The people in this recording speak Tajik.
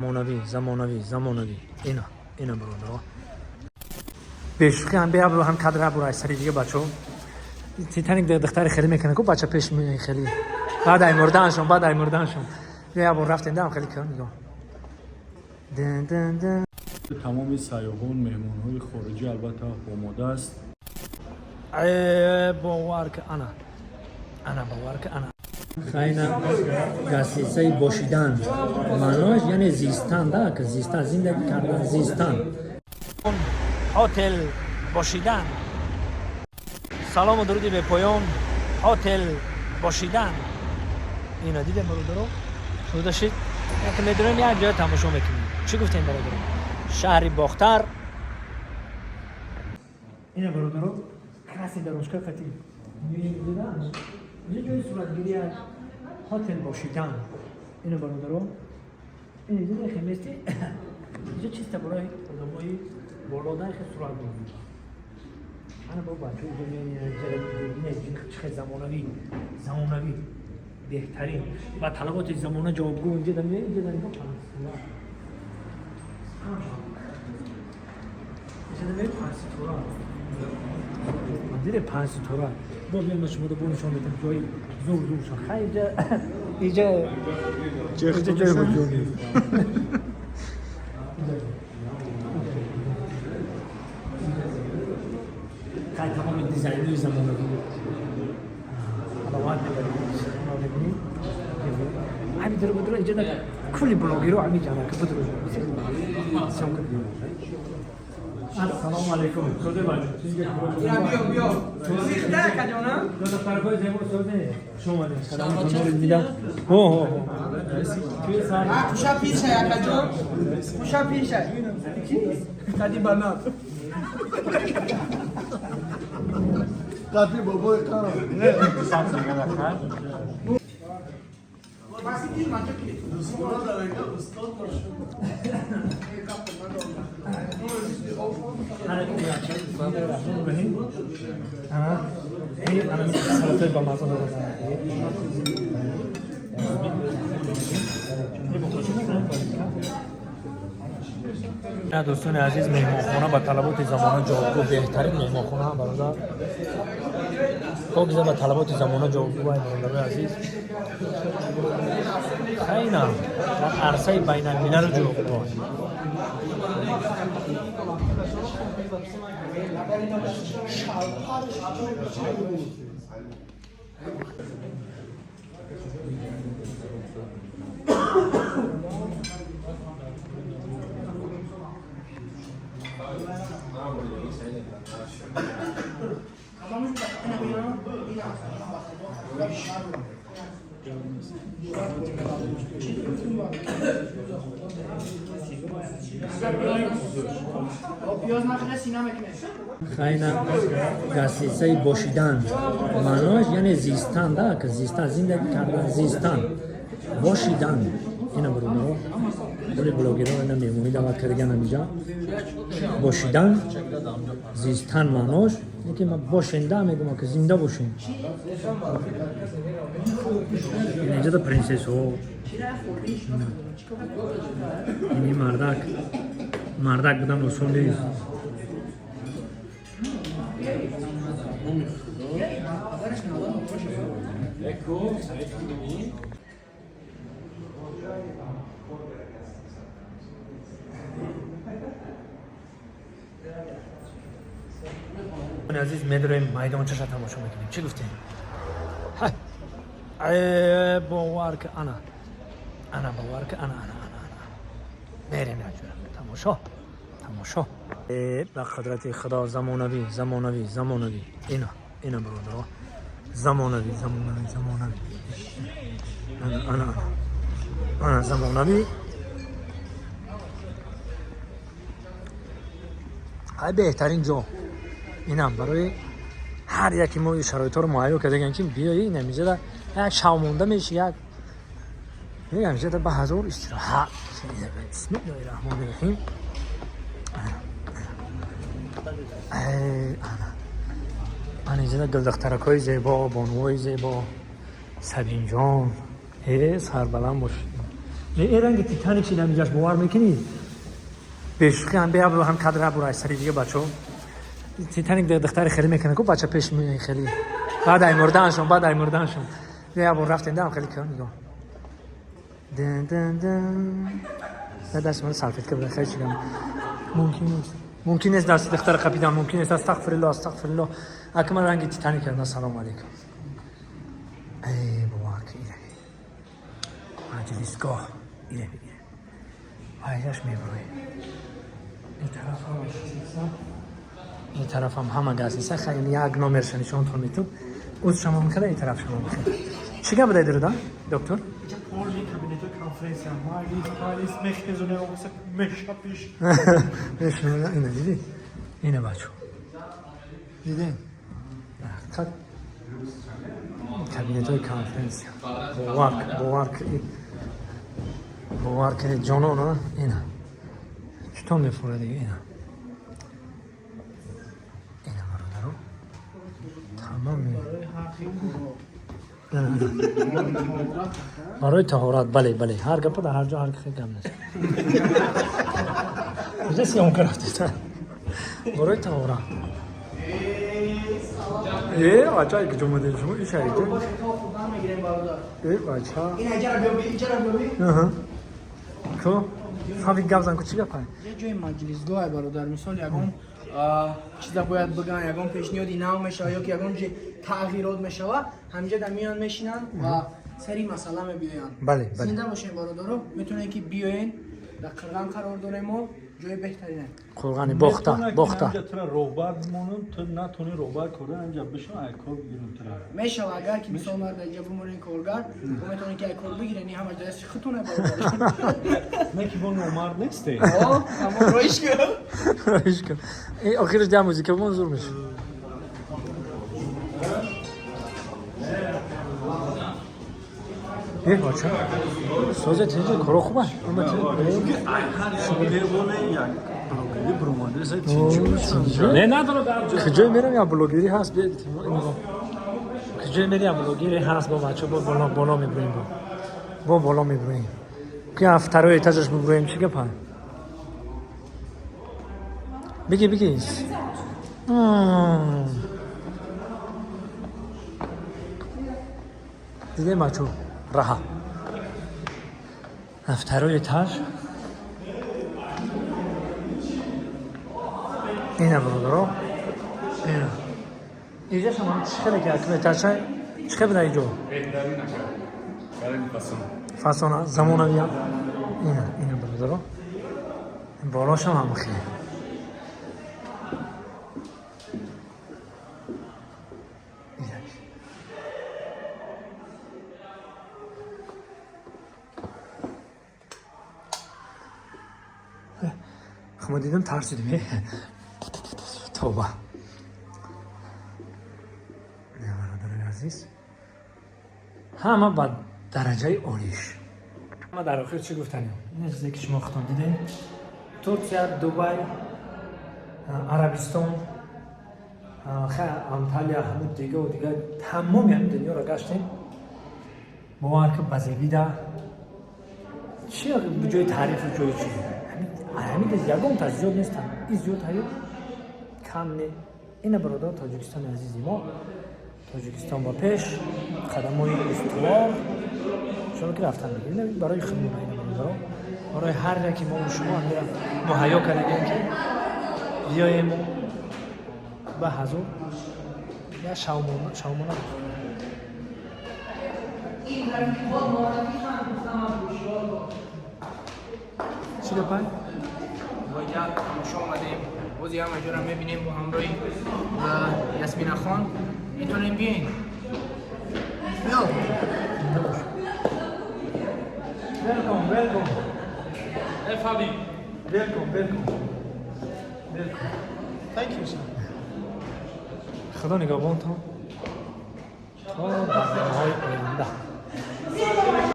Замонавӣ, замонавӣ, замонавӣ. Ина, ина бародаро. Бешӯхӣ ҳам беабрӯ ҳам кадр абрӯ ай сари дига бачаҳо. Титаник духтари хеле мекунад ку бача пеш хеле. Баъд ай мурданшон, баъд ай мурданшон. Беабрӯ рафтем дам хеле кун нигоҳ. Дин дин дин. Тамоми сайёҳон, меҳмонҳои хориҷӣ албатта омода аст. Бовар ки ана. Ана бовар ки ана. Хайна гасисаи бошидан. Маъноаш яъне зистан да, ки зистан, зиндагӣ кардан, зистан. Хотел бошидан. Салому дуруди бепоён. Хотел бошидан. Ина дидем бародаро? Шуда шид. Як медонем як ҷоя тамошо мекунем. Чӣ гуфтем бародаро? Шаҳри Бохтар. Ина бародаро, красный дорожка қати. Мебинед? Инҷо ҷои суратгирӣ аст. Хотел бошидан. Ина бародаро. Ин инҷо хемести. Инҷо чиста барои одамои болода хе сурат мегиранд. Ана бо бачаҳо инҷо мебинед, чӣ хел замонавӣ, замонавӣ беҳтарин ва талаботи замона ҷавобгӯ. Инҷо дар инҷо дар нигоҳ панҷситора. Инҷо дар панҷситора. Диде панҷситора. Бо биём шумо бо нишон медиҳам ҷои зур зур шон. Хай инҷо инҷо инҷо ҷои ҳуҷумӣ. Хай тамоми дизайни замонавӣ. Ҳаловат мебарем. Мебинем. Ҳамин дуру будуру инҷо кулли блогерро ҳамин ҷана ки будуру. Съёмка. Ассалому алайкум. Соде бачо. Биё, биё. Зихта каҷона? Духтарҳои зебо соде. Шумо омадем. Салом дидам. Ҳо ҳо ҳо. Куша пир шай, акаҷон. Куша пир шай. Қади банан. Қади бобои қара. Дӯстони азиз, меҳмонхона ба талаботи замона ҷавобгӯ, беҳтарин меҳмонхона ҳам бародар. Покиза ба талаботи замона ҷавобгӯ ай бародарои азиз. Хайна дар арсаи байналмилал ҷавобгӯ. Хайна гасисаи бошидан. Маъноаш яъне зистан да, ки зистан, зиндагӣ кардан, зистан. Бошидан. Ина бародаро, кулли блогерро ина меҳмонӣ даъват кардаган ҳаминҷа. Бошидан, зистан маъноаш ки ма бошенда мегӯям ки зинда бошем. Инҷо да принсессҳо. Ини мардак. Мардак будан осон нест. Азиз, медроем майдончаша тамошо мекунем. Чӣ гуфтем? Бовар ки ана. Ана бовар ки ана ана ана ана. Мерем якҷоя. Тамошо. Тамошо. Ба қудрати Худо замонавӣ, замонавӣ, замонавӣ. Ина, ина бародаро. Замонавӣ, замонавӣ, замонавӣ. Ана, ана, ана. Ана замонавӣ. Ҳай беҳтарин ҷо. Инам барои ҳар яке мо ин шароитҳоро муҳайё кардаган ки биёи ин ҳаминҷода як шав монда меши як ҳаминҷода ба ҳазор истироҳат. Бисмиллоҳи раҳмони раҳим. Ана инҷода гулдухтаракҳои зебо, бонувои зебо, Сабинҷон. Сарбаланд бош. Ин ранги Титаник шида инҷаш, бовар мекунӣ? Бешӯхӣ ҳам беабру ҳам кадр абру ай сари дига бачаҳо. Титаник духтари хеле мекунад ку бача пеш меои хеле. Баъд ай мурданшон, баъд ай мурданшон. Беабру рафтем дам хеле кун нигоҳ. Дин дин дин. Даст ман салфетка буда хеле чигам. Мумкин нест. Мумкин нест дасти духтара қапидан, мумкин нест. Астағфируллоҳ, астағфируллоҳ. Акма ранги Титаник карда. Салом алейкум. Эй, бовар ки ире. Маҷлисгоҳ. Ире ире. Айжаш меброи. Ин тараф ҳам ин тараф ҳам ҳама гастница. Хеле як номерша нишонтон метум. Уз шумо мехела, ин тараф шумо мехела. Чӣ гап будай дуруда, доктор? Кабинети конференсия, маҷлис, палис мехезоне, мешапиш. Ина дидӣ? Ина бачо. Дидӣ? Ҳақиқат кабинетҳои конференсия. Бовар, бовар, бовар кунед ҷонон, ина. Чутон мефурад дига ина. Ина бародаро. Тамоми барои таҳорат, бале, бале, ҳар гапа дар ҳар ҷо ҳар хел гап нест. Куҷа съёмка рафтед? Барои таҳорат. Э, бача, куҷо омадем шумо? Ин шаҳида? Э, бача. Ку? Фавик гап зан, ку чӣ гапа? Ҷои маҷлисгоҳ, бародар. Мисол, ягон чиза бояд биган, ягон пешниҳоди нав мешава ё ки ягон ҷи тағйирот мешава, ҳаминҷа дар миён мешинанд ва сари масъала мебиёянд. Бале, бале. Зинда бошем, бародаро, метавонед ки биёен, дар Қирған қарор дорем мо, ҷои беҳтарине. Қурғани бохта, бохта. Инҷа тура роҳбар бимонам, ту натони роҳбар кора, инҷа бишон, ай кор бигирам тура. Мешава, агар ки мисол мар дар инҷа бимонен коргар, мо метавонем ки ай кор бигирен, ин ҳамаш дасти худтоне, бародар. Не ки бо номард несте. О, ҳамон роиш кун. Роиш кун. Э, охираш дя музика бимон зур мешава. Э, бача. Соза тинҷа коро хуба. Ама ти. Не надорад дар ҷо. Куҷое мерам, я блогери ҳаст, нигоҳ. Куҷое мерам, я блогери ҳаст, бо бача бо боло боло меброем бо. Бо боло меброем. Ки второй этажаш биброем, чӣ гапа? Биги, биги. Дидем бачо, раҳа. Второй этаж. Ина бародаро. Ина. Инҷа шумо чӣ хеле ки акм этажа чӣ хеле буда инҷо? Фасона замонавия. Ина, ина бародаро. Болошам ҳам хеле. Ина. Хма дидам тарсидим. Тавба. Бародарои азиз. Ҳама ба дараҷаи олиш. Ма дар охир чӣ гуфтанем? Ин чизе ки шумо худтон дидем. Турсия, Дубай, Арабистон, Анталия, ҳамун дигаву дига тамоми ҳамин дунёро гаштем. Бовар ки ба зебида чи ҷои таърифу ҷои чи? Ҳамин ягонта зиёд нестам. Ин зиёд ҳаё кам не. Ина бародар Тоҷикистони азизи мо. Тоҷикистон ба пеш, қадамҳои устувор. Шумо ки рафтан мегиред барои худмон ина бародаро. Барои ҳар яке мо шумо ҳамира муҳайё кардагем ки биёем ба ҳазур я шавмона шавмона. Чӣ гапай? Боҷа тамошо омадем. Бози ҳама ҷоро мебинем бо ҳамроҳи Ясмина хон. Метавонем биёен. Биё. Welcome, welcome. Hey Fabi. Welcome, welcome. Welcome. Thank you, sir. Худо нигаҳбонтон то барномаҳои оянда.